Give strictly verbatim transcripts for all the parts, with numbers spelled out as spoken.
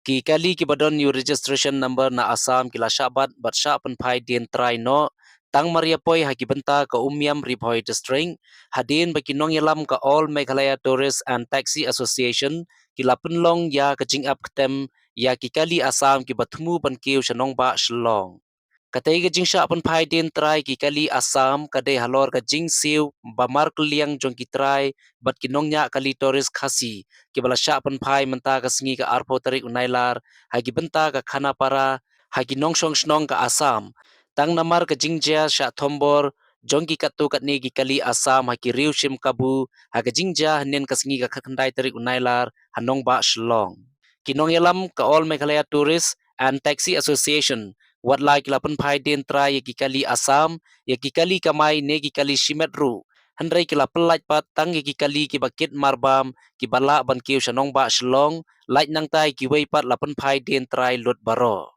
Ki kali kiba don ïa u registration number na Assam ki la shah bat bad shah pynphai dien trai noh tang mar ïa poi ha ki bynta ka Umiam Ri Bhoi District, hadien ba ki nongïalam ka All Meghalaya Tourist and Taxi Association ki la pynlong ïa ka jingap ktem ïa ki kali Assam kiba thmu ban kiew sha nongbah Shillong. Katei ka jingshah pynphai dien trai ki kali Assam ka dei halor ka jingsiew ba markylliang jong ki trai bad ki nongñiah kali tourist Khasi kiba la shah pynphai mynta ka sngi ka arphew tarik u Nailar ha ki bynta ka Khanapara ha ki nongshong shnong ka Assam. Tang namar ka jingjia shah thombor jong ki katto katne ki kali Assam ha ki riew shim kabu ha ka jingjia hynnin ka sngi ka khatkhyndai tarik u Nailar ha nongbah Shillong. Ki nongïalam ka All Meghalaya Tourist and Taxi Association wat la ki la pynphai dien trai ïa ki kali Assam, ïa ki kali kamai ne ki kali shimet ruh, hynrei ki la pyllait pat tang ïa ki kali kiba kit marbam kiba lah ban kiew sha nongbah Shillong, lait nangta ïa kiwei pat la pynphai dien trai lut baroh.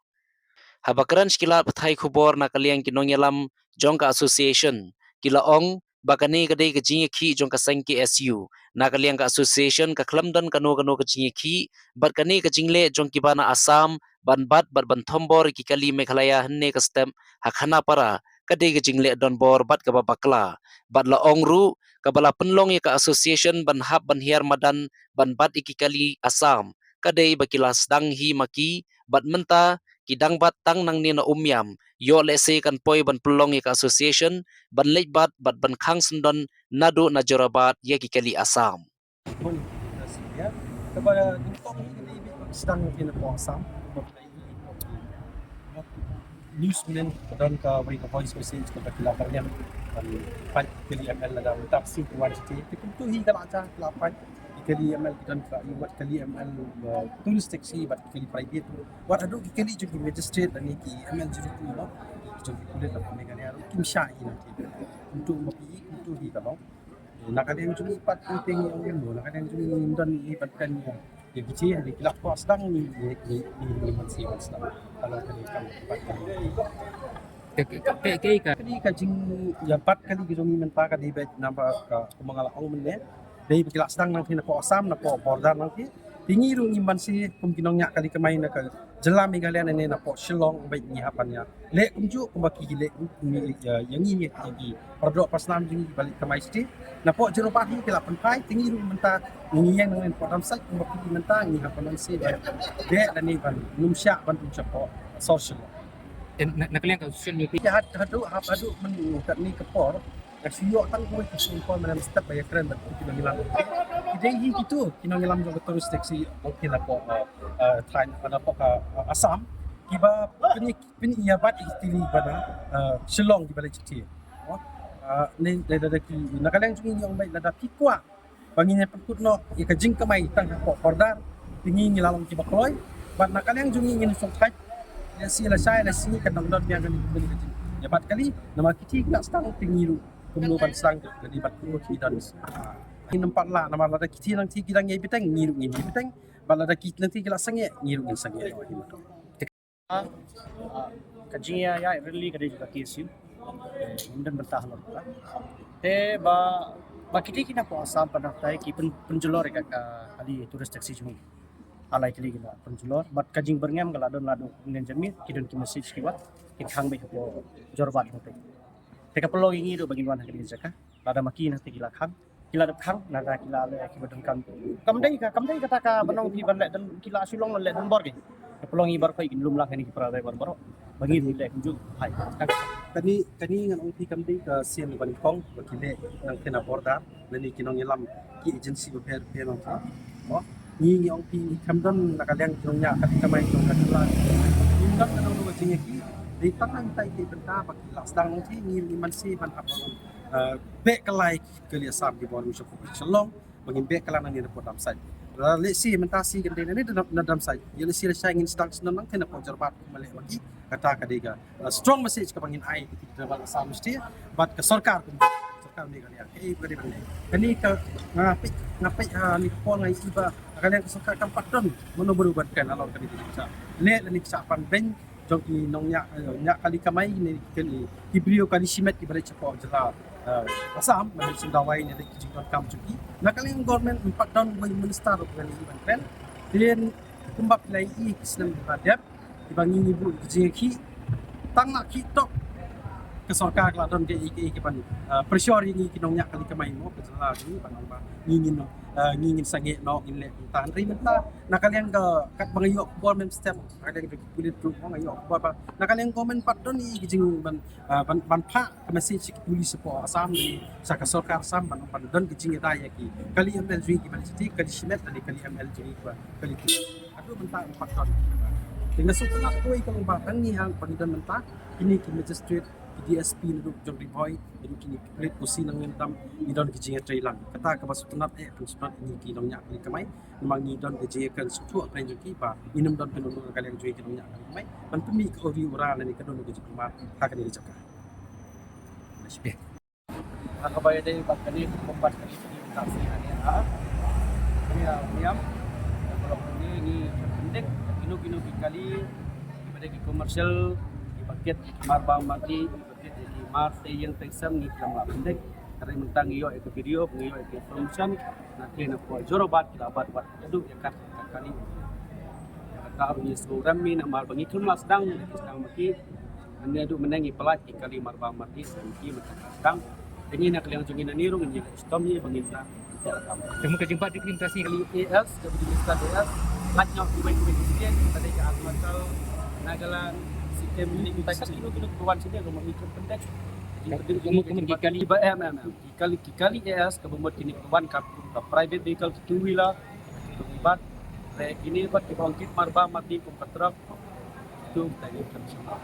Haba kren sha ki lad pathai khubor na ka liang ki nongïalam jong ka association, ki la ong ba kane ka dei ka jingïakhih jong ka seng K S U. Na ka liang ka association ka khlem don kano kano ka jingïakhih bad kane ka jingleh jong kiba na Assam ban bat bad ban thombor ïa ki kali Meghalaya hynne ka step ha Khanapara ka dei ka jingleh donbor bad kaba bakla. Bad la ong ruh kaba la pynlong ïa ka association ban hap ban hiar madan ban bat ïa ki kali Assam ka dei ba ki la sdang hi ma ki bad mynta ki dang bat tang nangne na Umiam, ïoh lehse kan poi ban pynlong ïa ka association ban leit bat bad ban khang syndon naduh na Jorabat ïa ki kali Assam. Kaba nyngkong hi ka dei ba sdang ïa ki na Assam. News mynnin ka don kawei ka voice message kaba ki la pynlong ban pait kali M L lada mynta ka sngi ka wan shatei. Te kumtu hi ka la jia, ki la pait kali M L, ki don ka, ïa wat kali M L, uh, tourist taxi bad kali private. Wat haduh ki kali jong ki magistrate lane ki M L jong ki, no, ki jong ki pulit lane Meghalaya ruh kim shah ïa ki. Kumtu ma phi, kumtu hi ka long. Na ka liang jong ngi pat, ngi teng ngi ong ïa no, na ka liang jong ngi ngim don ngi pat kan ïa, ïa ki chi, ïa ki la kwah sdang ngi, ngi, ngi, ngi, ngi mynsiem ban sdang. Ka long kane ka pat ka. Ka, ka, ka, ka, ka. Kane ka jing, ïa pat kali ka jong ngi mynta ka dei beit namar ka, kumba nga la ong mynne. Dei ba ki la sdang nangtei napoh Assam, napoh border nangtei. Te ngi ruh ngim banse kum ki nongñiah kali kamai na ka jylla Meghalaya ne napoh Shillong beit ngi hap ban ïa leh kumjuh kumba ki leh, ngi, ïa, ïa ngi, ïa ki para doh para snam jong ngi ba leit kamai shatei. Napoh Jorabat hi ki la pynphai, te ngi ruh mynta ngi ïeng nangtei napoh Dam Sait kumba ki mynta ngi hap ban banse ban dei lane ban nym shah ban dum shapoh sor Shillong. Te na, na ka liang ka association ngi, ïa had, haduh, hap haduh myn katne ka por. Ka shu ïoh tang kawei ka phone call mynne mynstep ba ïa kren bad ki nongïalam. Ki dei hi kito ki nongïalam jong ka tourist taxi, ong ki napoh, eh, eh, thaiñ, napoh ka, eh, Assam. Kiba pyn, pyn ïa bat ïa ki kali ba na, eh, Shillong kiba leit shatei. Oh, eh, ne, ne, lada ki, na ka liang jong ngi ngi ong beit lada phi kwah ba ngin ïa pynkut noh ïa ka jingkamai tang hapoh border, te ngi ngi la long kiba kloi. Bad na ka liang jong ngi ngin shongthait. Lehse lashai lashai kan dang don biang kane ka jingïabat kali. Namar kiti ki la sdang te ngi ruh kumno ban sdang te ngi ban kumno ki don. Ngin ym pat lah namar lada kiti nangtei ki dang ïai bteng ngi ruh ngin ïai bteng. Bad lada kiti nangtei ki la sangeh ngi ruh ngin sangeh. Ah, ka jingïaid rally ka dei jong ka K S U. Eh, ngim don bynta halor kata. Te ba, ba kiti ki napoh Assam pat nangtai ki pyn, pynjulor ïa ka, ka kali tourist taxi jong ngi. Halai kali ki la pynjulor bad ka jingbyrngem ka la don, la don, ngin jan mih ki don ki message kiba kin khang beit hapoh Jorabat nangtai. Te ka pynlong ïa ngi ruh ba ngin wan ha kane ka jaka. Lada ma ki nangtei ki la khang, ki la dep khang, lada ki la leh kiba donkam. Kam dei ka, kam dei kata ka ban ong phi ban leh don, ki la shu long leh donbor ki. Ka pynlong ïa baroh ki lum lang kane ki para driver baroh. Ba ngin leh kumjuh. Hai. Kane, kane ngan ong phi kam dei ka sien ba nyngkong ba ki leh nangtei na border lane ki nongïalam ki agency bapher bapher nangta. Mo, ngi ngi ong phi ngi khlem don na ka liang ki nongñiah kali kamai jong ka jylla. Ngim don kano kano ka jingïakhih. Dei tang nangtai ki bynta ba ki la sdang nangtei, ngi ngi banse ban hap, eh, beh kylla ïa ki kali Assam kiba wan sha Shillong ba ngin beh kylla nangne napoh Dam Sait. Lehse mynta shi kan dei nangne na Dam Sait. Ïa lehse lashai ngin sdang sdang nangtei napoh Jorabat kumba leh ma ki. Kata ka dei ka, eh, strong message kaba ngin ai ïa ki driver Assam shatei bad ka sorkar kum sorkar Meghalaya. Kaei ba dei ban leh. Kane ka nga peit, nga peit, ah, ne ka por nga ïohi ba ka liang ka sorkar kam pat don mano baroh ban kren halor kane ka jingshah leh lane ka shah pan beiñ jong ki nongñiah, eh, ñiah kali kamai ne ki, ki briew kali shimet kiba leit shapoh jylla, eh, Assam, ba leit shim dawai ne leit ki jingdonkam jong ki. Na ka liang government ym pat don uwei u minister ruh ban leit ban kren. Te Kumba phi la ïohi ki snem kiba dep, kiba ngi ngi buh ki jingïakhih, tang na ki tok ka sorkar ka la don kaei kaei kaban, ah, pressure ïa ngi ki nongñiah kali kamai mo, ka jylla jong ngi ban ong ba ngi ngin, ah, ngi ngin sangeh noh, ngin leh kumta. Hynrei mynta na ka liang ka, katba nga ïoh khubor mynstep, na ka liang ka pulit ruh mo nga ïoh khubor ba na ka liang government pat don ïa ki jing ban, ah, ban, ban phah ka message sha ki police hapoh Assam ne sha ka sorkar Assam ban, ban don ki jingïada ïa ki kali M L jong ngi kiba leh jiti, kali shimet lane kali M L jong ngi kiba kali tu. Haduh mynta em pat don. Te nga sngewtynnat kawei ka long ba tang ngi hang ba ngi don mynta, kine ki magistrate, ki D S P naduh jong Ri Bhoi, naduh kine ki pulit, O C Nongïalam, ngi don ki jingïatreilang. Kata kaba sngewtynnat eh, pynsngewtynnat ïa ngi ki nongñiah kali kamai. Namar ngi don ka jingïakren sngewthuh hapdeng jong ki ba ngin ym don kano kano na ka liang jong ngi ki nongñiah kali kamai ban pynmih ka uri ura lane kano kano ka jingkulmar ha kane ka jaka. Ha kaba ïadei bad kane ka bynta kane ka jingïakren ha kane ka niam, ka long kane ngi pyndik kino kino ki kali kiba dei ki commercial, kiba kit marbam mardi, kiba kit ïa ki mar tei ïing tei sem ngi khlem lah pyndik. Hynrei mynta ngi ïoh ïa ka video, ngi ïoh ïa ka information na ki na pdeng Jorabat, ki la bat wat haduh ïa kat ka kali. Ïa kata ngi sngewrem mi namar ba ngi khlem lah sdang, ngi sdang ma ki. Ngi haduh mynne ngi pynlait ki kali marbam mardi, sa ngi mynta ka sdang. Te ngi na ka liang jong ngi nangne ruh ngi la shitom ïa ba ngin sa. Te mut ka jingbat jong ki mynta shi kali A S, ka Minister A S, lait noh kiwei kiwei ki state, ka dei ka Arunachal, Nagaland, Sikkim, ngi mynta ka kino kino ki wan sini ruh ma ngi khlem pyndik. Ka mut ka mut ki kali ba em em em. Ki kali, ki kali A S kaba mut kine ki wan ka, ka private vehicle, two wheeler, ki bad, re kine bad kiba ong kit marbam mardi kum ka truck, tu kita ngi khlem sngewthuh.